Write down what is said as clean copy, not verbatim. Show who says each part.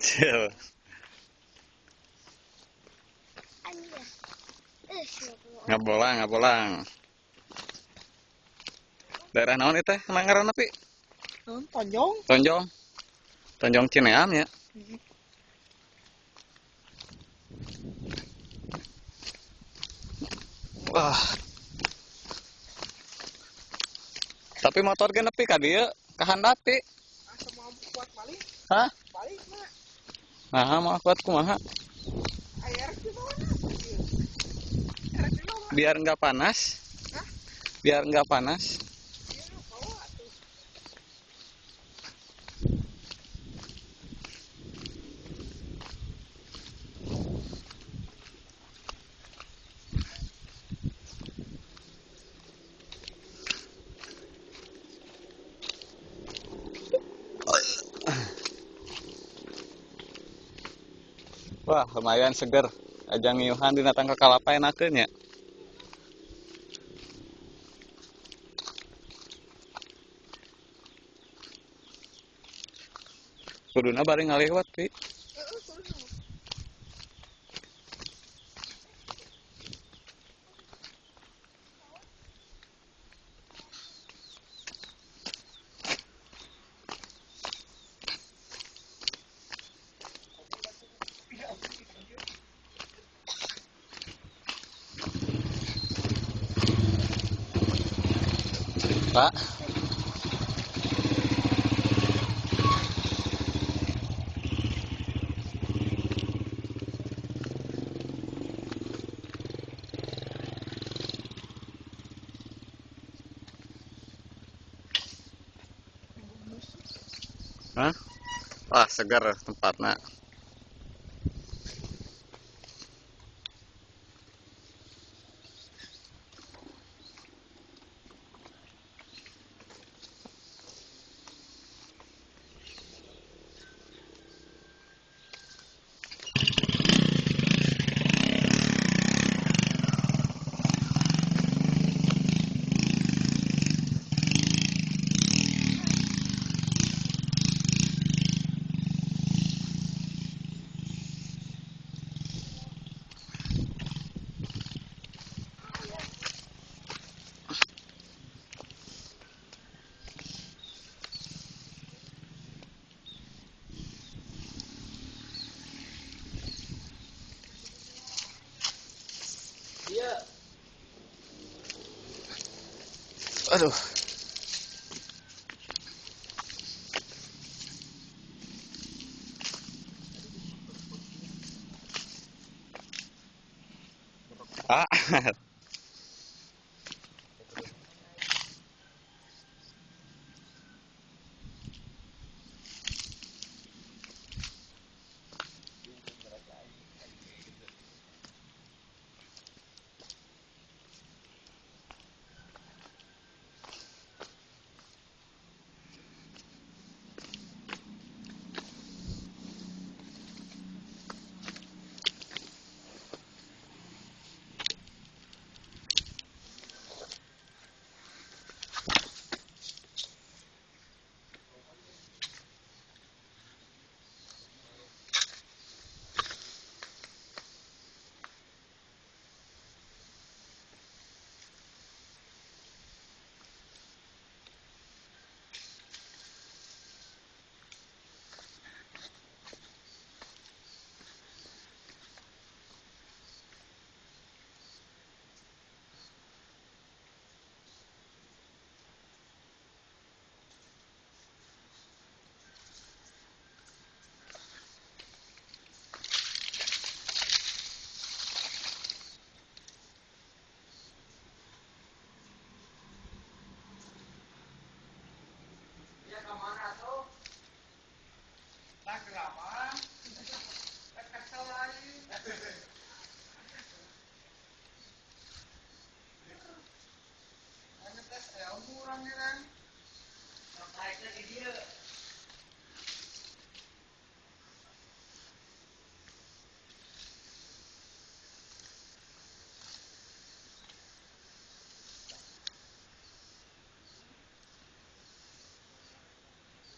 Speaker 1: Chill. Ngabolang, ngabolang. Daerah naon itu? Emang ngaranna Pi?
Speaker 2: Tonjong.
Speaker 1: Tonjong. Tonjong Cineam ya. Wah. Tapi motor ge nepi ka dieu, ka handap Pi.
Speaker 2: Asa mau kuat balik?
Speaker 1: Hah?
Speaker 2: Balik mah.
Speaker 1: Nah, mau kuat kumaha?
Speaker 2: Air di bawah. Air di bawah.
Speaker 1: Biar nggak panas.
Speaker 2: Hah?
Speaker 1: Biar nggak panas.
Speaker 2: Iya, bawa tuh.
Speaker 1: Wah, lumayan seger. Ajang ngiuhan dina tangkal kalapa enakeun nya. Kuduna bari ngaliwat, Pi.
Speaker 2: Heeh, kuduna.
Speaker 1: Pak. Hah? Wah, segar tempatnya. Aduh. Ah.